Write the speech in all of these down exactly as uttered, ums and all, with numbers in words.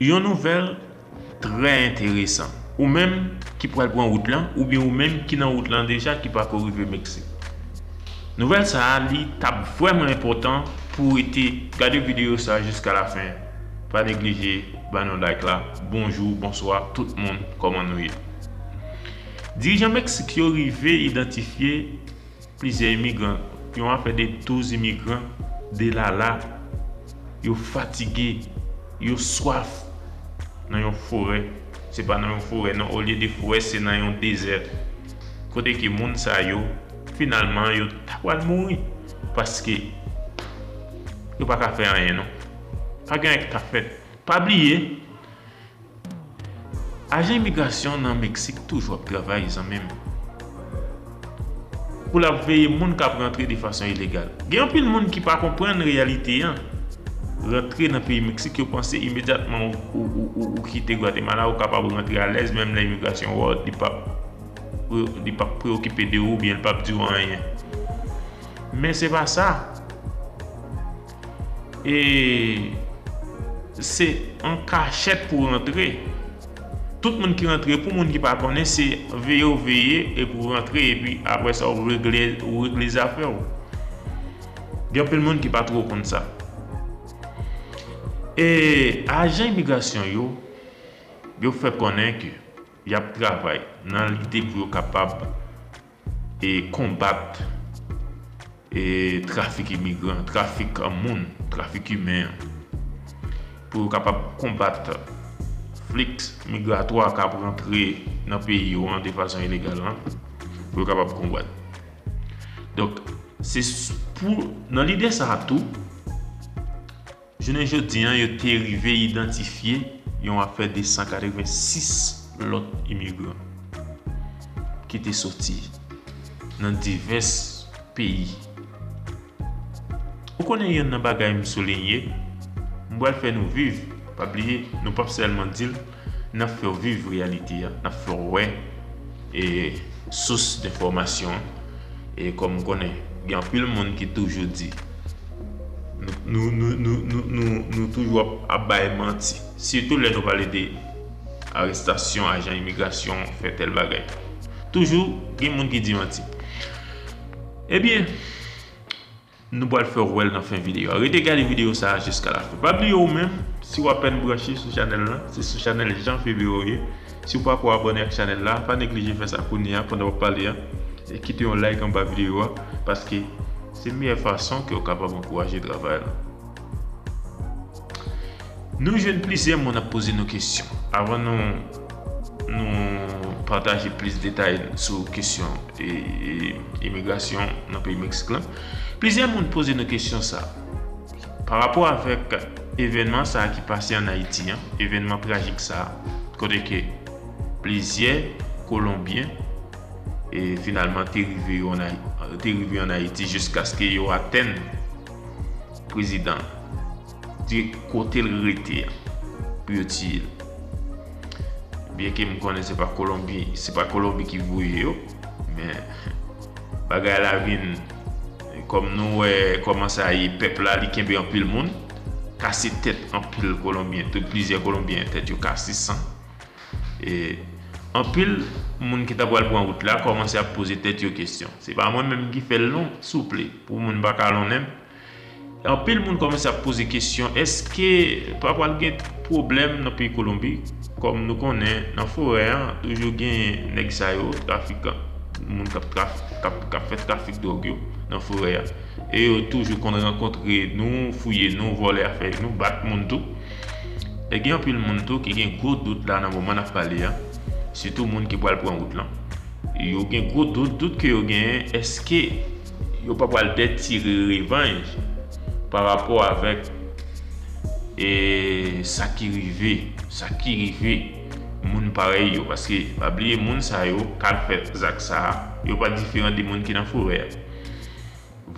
Yon nouvèl trè enteresan. Ou menm ki pral pran wout lan, oubyen ou menm ki nan wout lan deja ki pako rive Meksik. Nouvèl sa a, li t ap vrèman enpòtan pou w rete gade videyo sa a jiska lafen. Pa neglije ba nou like la. Bonjou, bonswa, tout moun, kòman nou ye? Dirijan Meksik yo rive idantifye plizyè imigran, yon afè de douz imigran de Lala. Yo fatige, yo swaf nan yon forè. Se pa nan yon forè, non, olye de forè, se nan yon dezè. Kote ke moun sa yo, finalman, yo ta pral mouri. Paske yo pa ka fè anyen, non. Pa gen anyen ki ka fèt. Pa bliye, ajan imigrasyon nan Meksik toujou ap travay, zanmi m, pou l ap veye moun k ap rantre de fason ilegal. Gen anpil moun ki pa konprann reyalite an. Rantre nan peyi Meksik, yo panse imedyatman ou, ou, ou, ou, ou kite Gwatemala, ou kapab rantre alèz, menm lè imigrasyon wè w, li p ap, li p ap preokipe de ou, oubyen li p ap di w anyen. Men se pa sa. E se an kachèt pou rantre. Tout moun ki rantre, pou moun ki pa konnen, se veye w veye epi w rantre, epi apre sa, w regle, w regle zafè w. Gen anpil moun ki pa twò konn sa. E ajan imigrasyon yo, yo fè konnen ke y ap travay nan lide pou yo kapab e konbat e trafik imigran, trafik moun, trafik imen an, pou yo kapab konbat fliks migratwa k ap rantre nan peyi yo an de fason ilegal lan, pou yo kapab konbat. Donk, se s-, pou, nan lide sa a tou, jounen jodi an, yo te rive idantifye yon afè de san katrevensis lòt imigran ki te soti nan divès peyi. Ou konnen yonn nan bagay m soulinye, m pral fè nou viv, pa bliye, nou p ap sèlman di l, n ap fè w viv reyalite a, n ap fè w wè e sous enfòmasyon an. E kòm m konnen, gen anpil moun ki toujou di, nou, nou, nou toujou ap, ap bay manti. Sitou lè nou pale de arestasyon ajan imigrasyon, fè tèl bagay. Toujou gen moun ki di manti. Ebyen, nou pral fè w wè l nan fen videyo a. Rete gade videyo sa a jiska lafen. Pa bliye ou menm, si w apèn branche sou chanèl lan, se sou chanèl Jean Febero w ye. Si w pako abòne ak chanèl la, pa neglije fè sa kounye a pandan w ap pale a. E kite yon like anba videyo a, paske se meyè fason ke w kapab ankouraje travay la. Nou jwenn plizyè moun ap poze nou kesyon. Avan nou, nou pataje plis detay sou kesyon e, e, imigrasyon nan peyi Meksik lan, plizyè moun poze nou kesyon sa. Pa rapò avèk evènman sa a ki pase ann Ayiti an, evènman trajik sa a, kote ke plizyè Kolonbyen e finalman te rive yo ann Ayi-, te rive ann Ayiti jiskaske yo atenn prezidan di kote l rete a pou yo tiye l. Byenke m konnen se pa Kolonbi, se pa Kolonbi ki voye yo, men bagay la vin, kòm nou wè kòman sa ye, pèp la, li kenbe anpil moun, kase tèt anpil Kolonbyen, tout plizyè Kolonbyen tèt yo kase san. E anpil moun ki ta pral pran wout la kòmanse ap poze tèt yo kesyon. Se pa mwen menm ki fè l non, souple, pou moun pa kalonnen m. Anpil moun kòmanse ap poze kesyon, èske pa pral gen pwoblèm nan peyi Kolonbi? Kòm nou konnen, nan forè a, toujou gen nèg sa yo, trafikan, moun k ap traf-, k ap, k ap fè trafik dwòg yo nan forè a. E yo toujou konn rankontre nou, fouye nou, vòlè afè nou, bat moun tou. E gen anpil moun tou ki gen gwo dout la nan moman n ap pale a, sitou moun ki pral pran wout lan. Yo gen gwo dout, dout ke yo genyen, èske yo pa pral dètire revanj pa rapò avèk, e, sa ki rive, sa ki rive moun parèy yo? Paske, pa bliye, moun sa yo k al fè zak sa a, yo pa diferan de moun ki nan forè a.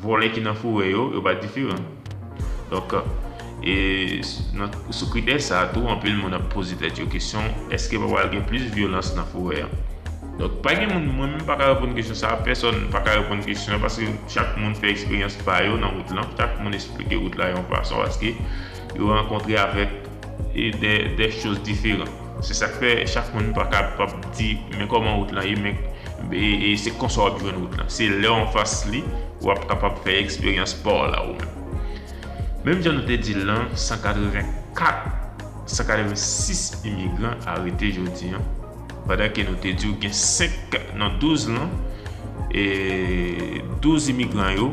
Vòlè ki nan forè yo, yo pa diferan. Donk, e, s-, nan, sou kritè sa a tou, anpil moun ap poze tèt yo kesyon, èske pa pral gen plis vyolans nan forè a? Donk, pa gen moun, mwen menm pa ka reponn kesyon sa a, pèsòn pa ka reponn kesyon an, paske chak moun fè eksperyans pa yo nan wout lan, chak moun eksplike wout la yon fason, paske yo rankontre avèk e de, de choz diferan. Se sa k fè chak moun pa kapab di, men kòman wout lan ye, men e, e se konsa w ap jwenn wout lan. Se lè w anfas li, w ap kapab fè eksperyans pa w la ou menm. Menm jan nou te di l lan, san katrevenkat, san katrevensis imigran arete jodi an, pandan ke nou te di w gen senk nan douz lan, e douz imigran yo,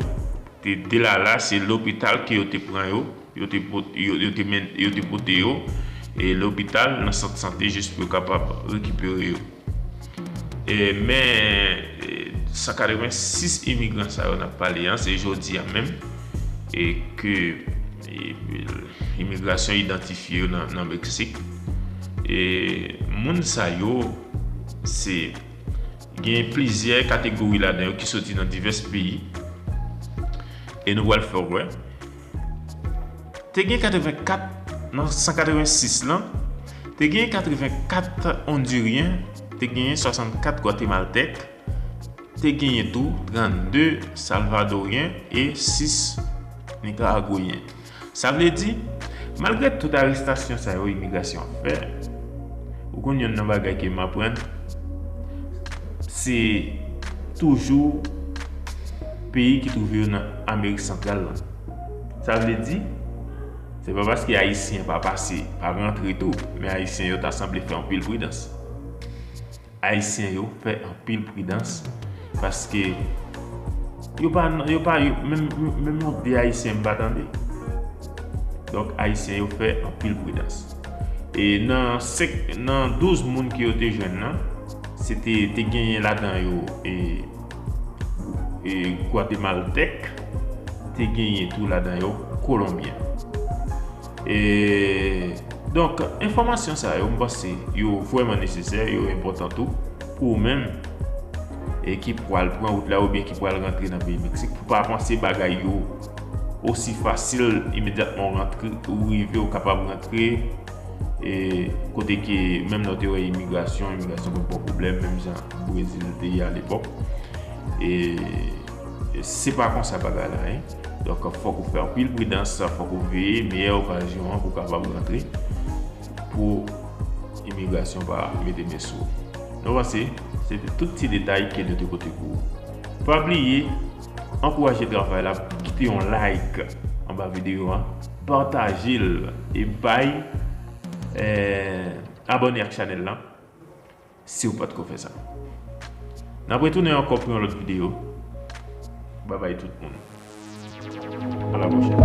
te de la la, se lopital ke yo te pran yo, yo te pot-, yo, yo te men-, yo te pote yo, e lopital nan sant sante jis pou yo kapab rekipere yo. E, men, e, san katrevensis imigran sa yo n ap pale an, se jodi a menm, e ke, e, imigrasyon idantifye yo nan, nan Meksik. E moun sa yo, se, gen plizyè kategori ladan yo ki soti nan divès peyi. E nou pral fè w wè. Te gen katrevenkat nan san katrevensis lan, te gen katrevenkat Ondiryen, te gen swasannkat Gwatemaltèk, te genyen tou trannde Salvadoryen e sis Nikaragweyen. Sa vle di, malgre tout arestasyon sa yo imigrasyon ap fè, ou konn yonn nan bagay ke m aprann, se toujou peyi ki twouve yo nan Amerik Santral lan. Sa vle di, se pa paske Ayisyen pa pase, pa rantre tou, men Ayisyen yo ta sanble fè anpil pridans. Ayisyen yo fè anpil pridans, paske yo pa, yo pa, yo, menm, menm yon de Ayisyen m pa tande. Donk, Ayisyen yo fè anpil pridans. E nan senk, nan douz moun ke yo te jwenn nan, se te, te genyen ladan yo, e, e Gwatemaltèk, te genyen tou ladan yo Kolonbyen. E, donk, enfòmasyon sa yo, m panse yo vrèman nesesè, yo enpòtan tou pou ou menm, e ki pral pran wout la oubyen ki pral rantre nan peyi Meksik, pou pa panse bagay yo osi fasil, imedyatman ou rantre, ou rive, ou kapab rantre, e kote ke menm lè w te wè imigrasyon, imigrasyon konn pran pwoblèm, menm jan Brezil te ye alepòk. E, e se pa konsa bagay la ye. Donk, fòk ou fè anpil pridans, fòk ou veye meyè okazyon an pou w kapab rantre, pou imigrasyon pa mete men sou ou. Nou panse, se te tout ti detay ke nou te pote pou ou. Pa bliye, ankouraje travay la, kite yon like anba videyo a, pataje l e bay, eh, abòne ak chanèl la, si w pa t ko fè sa. N ap retounen ankò pou yon lòt videyo. Babay tout moun. A la pwochèn.